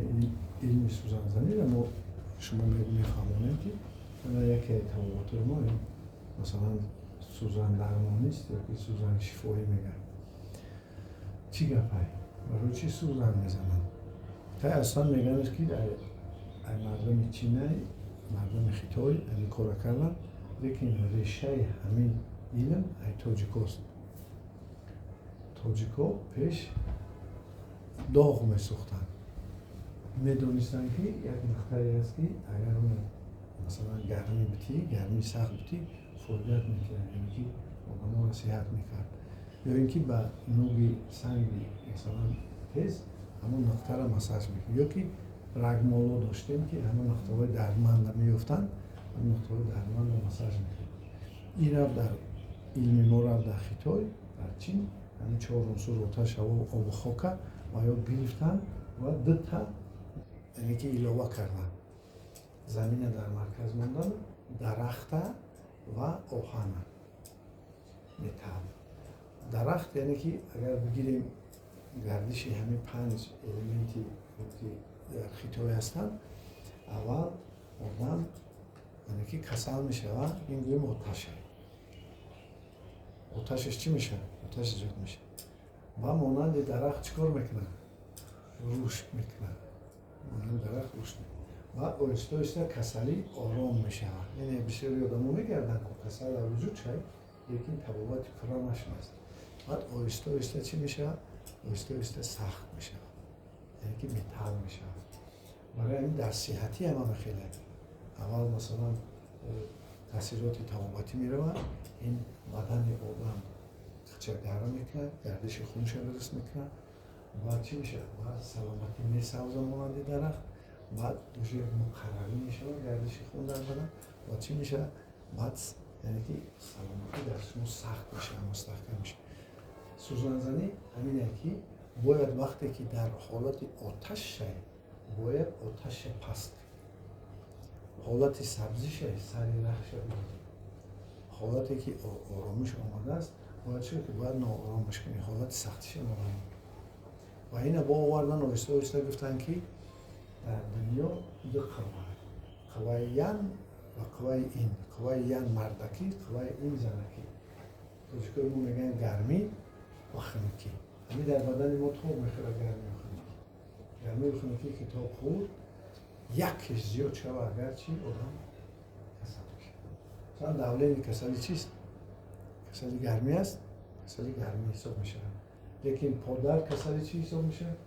Ҳамин илми сӯзанзаниро мо шумо мефаҳмонем, ки яке табобатҳои мо ин, масалан, сӯзандармонист ёки сӯзаншифоӣ мегӯянд. Чӣ гапай? Барои чӣ сӯзан мезананд? Тай аслан мегӯянд, ки ай мардуми Чинай, мардуми Хитой ҳамин кора карданд, лекин решаи ҳамин илм ай тоҷикост. Тоҷико пеш доғ месӯхтанд, медонистанд, ки як нуқтае аст, ки агар масалан гармӣ битӣ, гармии сахт битӣ, фоидаат мекунад, яъне ки одаморо сиҳат мекард, ё ин ки ба нуги санги, масалан, тез ҳамон нуқтаро массаж мекунад, ё ки рагмоло доштем, ки ҳамон нуқтаҳои дардманда меёфтанд, ҳамон нуқтаҳои дардманда массаж мекард. Ин рафт дар илми мо, рафт дар Хитой, дар Чин. Ҳамин чор унсур, оташ, ҳаво, обу хока, ва ё гирифтанд ва дута, яъне ки илова карданд: замина дар марказ мондан, дарахта ва оҳана, металл. Дарахт, яъне ки агар бигирем гардиши ҳамин панҷ элементи, ки дар Хитой ҳастанд, аввал одам, яъне ки касал мешавад, ин гӯем оташа, оташаш чӣ мешавад? Оташ зиёд мешавад ва монанди дарахт чӣ кор мекунад? Рушд мекунад, монанди дарахт рушд ва оҳиста оҳиста касалӣ ором мешавад. Яъне бисёри одамо мегарданд, касал дар вуҷуд шавад, лекин табобати пурра нашудааст. Баъд оҳиста оҳиста чӣ мешавад? Оҳиста оҳиста сахт мешавад, яъне ки металл мешавад. Барои ҳамин дар сиҳатӣ ҳам ҳама хеле аввал, масалан, таъсироти табобатӣ меравад, ин бадани одам ча гарм мекунад, гардиши хунша дуруст мекунад. Баъд чӣ мешавад? Баъд саломатӣ месабза монанди дарахт. Баъд уже муқаррарӣ мешавад гардиши хун дар бадан. Ва чӣ мешавад баъд? Яъне ки саломатӣ дар шумо сахт мешавад, мустаҳкам мешавад. Сӯзанзанӣ ҳамине, ки бояд вақте ки дар ҳолати оташ шавед, бояд оташа паст, ҳолати сабзиша сари рахша бигиред, ҳолате ки оромиш омадааст, бояд чӣ ки бояд нооромаш кунӣ, ҳолати сахтиша ноором. Ва ина бо овардан оҳиста оҳиста гуфтанд, ки дар дунё ду қувва: қувваи ян ва қувваи ин. Қувваи ян мардакӣ, қувваи ин занакӣ. Тоҷикои мо мегӯянд гармӣ ва хунукӣ. Ҳамин дар бадани мо тоб мехӯрад гармӣ ва хунукӣ. Гармӣ ва хунукӣ ки тоб хӯрд, якеш зиёд шава агарчи, одам касал мешавад. Масалан, давление касали чист? Касали гармӣ аст, касали гармӣ ҳисоб мешавад, лекин подар касали чӣ ҳисоб мешавад?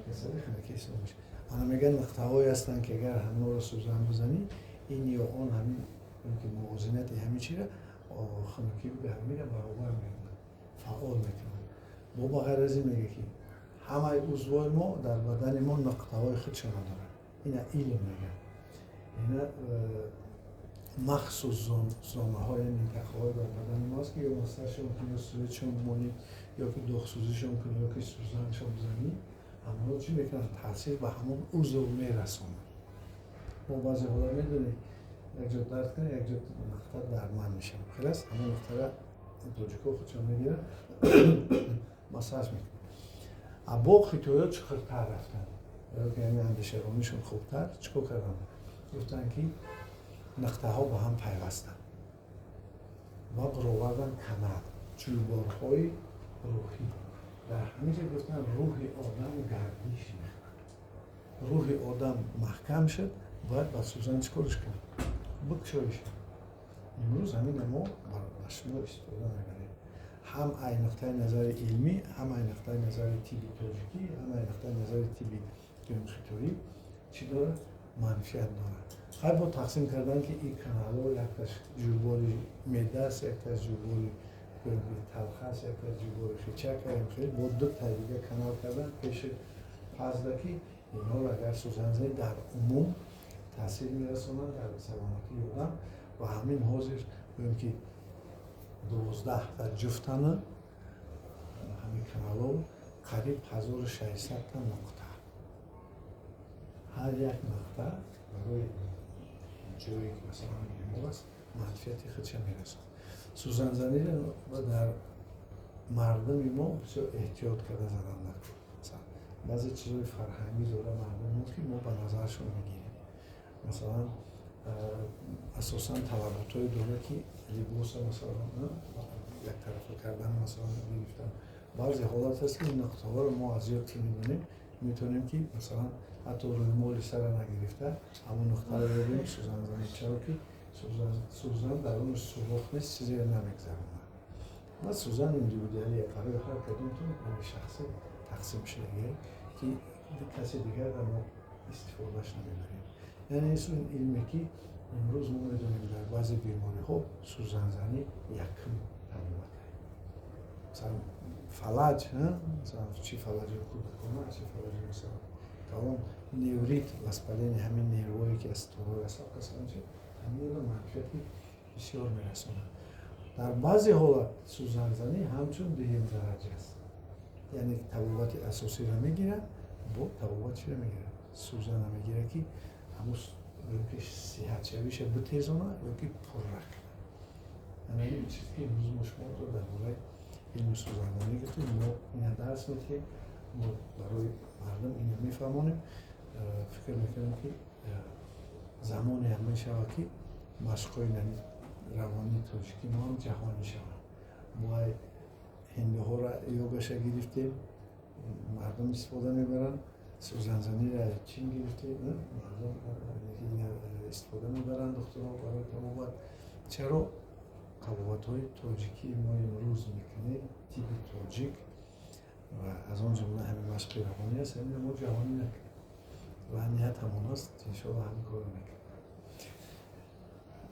Касали хунукӣ ҳисоб мешавад. Ана мегӯянд, нуқтаҳое ҳастанд, ки агар ҳамонро сӯзан бизанӣ, ин ё он ҳамин ки мувозинати ҳамин чиро, хунукию гармиро баробар мекунад, фаъол мекунад. Бо ба ғайр аз ин мегӯяд, ки ҳамаи узвҳои мо дар бадани мо нуқтаҳои худшона доранд. Ина илм мегӯяд, ина махсус зонаҳои, минтақаҳое дар бадани мо аст, ки ё массажшон кунӣ, ё сӯзишон бимонӣ, ё ки доғсӯзишон кунӣ, ё ки сӯзаншон бизанӣ, ҳамонҳо чӣ мекунанд? Таъсир ба ҳамон узв мерасонанд. Мо баъзе ҳолат медонем, як ҷо дард кунад, як ҷо нуқта дардманд мешавад. Хелас ҳамон нуқтара тоҷико худшон мегиранд, массаж мекунанд. А бо хитоё чуқуртар рафтанд, ки ҳамин андешаронишон хубтар. Чӣ кор карданд? Гуфтанд, ки нуқтаҳо ба ҳам пайвастанд ва баровардан канал, ҷӯйборҳои рӯҳӣ. Дар ҳамин ҷо гуфтанд, рӯҳи одам гардиш мехӯрад. Рӯҳи одам маҳкам шуд, бояд ба сӯзан чӣ корш кунад? Бикушоиш. Имрӯз ҳамина мо ба шумо истифода мебарем, ҳам ай нуқтаи назари илмӣ, ҳам ай нуқтаи назари тибби тоҷикӣ, ҳам ай нуқтаи назари тибби хитоӣ. Чӣ дорад? Манфиат дорад. Хай, бо тақсим кардан, ки ин каналҳо якташ ҷӯйбори меъдааст, якташ ҷӯйбори талхааст, якташ ҷӯйбори хичак, хеле бо ду таи дига канал кардан пеши пазда, ки инҳоро агар сӯзан занӣ, дар умум таъсир мерасонанд дар саломатии одам. Ва ҳамин ҳозир гӯем, ки 12-та ҷуфтана ҳамин каналҳо, қариб 1600-та нуқта. Ҳар як нуқта барои ҷое ки, масалан, бемор аст, манфиати худша мерасонад. Сӯзанзаниро дар мардуми мо бисёр эҳтиёт карда задан накун. Баъзе чизҳои фарҳангӣ дора мардум, ки мо ба назаршон мегирем. Масалан, асосан талаботҳое дора, ки либоса, масалан, яктарафа кардан, масалан, гирифтан. Баъзе ҳолат аст, ки нуқтаҳоро мо аз ёд ки медонем, метавонем, ки масалан, ҳатто рӯймоли сара нагирифта, ҳамон нуқтаро ёбем, сӯзан занем. Чаро ки сӯзан дар он сурох нест, чизеро намегзаронад. Ва сӯзан индивидуалия, барои ҳар кадомтон шахсӣ тақсим шудагия, ки каси дигар мо истифодааш намебарем. Яъне ин илме, ки имрӯз мо медонем, дар баъзе бемориҳо сӯзанзанӣ якум табобат. Масалан, фалаҷ, масалан, чи фалаҷи кӯдакона, чи фалаҷи, масалан, калон, неврит, воспаление ҳамин нервое, ки аз торҳои асаб касал, ҳаминро манфиати бисёр мерасонад. Дар баъзе ҳолат сӯзанзанӣ ҳамчун дуюм дараҷа аст, яъне табобати асосиро мегирад, бо табобат чиро мегирад? Сӯзана мегирад, ки ҳамун ки сиҳатшавиша битезона ё ки пурра кунад. Ана ин чиз, ки имрӯз мо шуморо дар бораи илми сӯзанзанӣ гуфтем, мо ина дарс медиҳем, мо барои мардум ина мефаҳмонем. Фикр мекунем, ки замоне ҳам мешавад, ки машқҳои равонии тоҷикӣ мо ҳам ҷаҳонӣ шаванд. Мо ҳиндуҳоро йогаша гирифтем, мардум истифода мебаранд, сӯзанзаниро Чин гирифтем, мардум истифода мебаранд, духтурон барои табобат. Чаро табобатҳои тоҷикии мо имрӯз мекунем, тибби тоҷик ва аз он ҷумла ҳамин машқи равонӣ аст, ҳамина мо ҷаҳонӣ накунем? Ва ният ҳамон аст, иншоалло, ҳамин корро мекунем.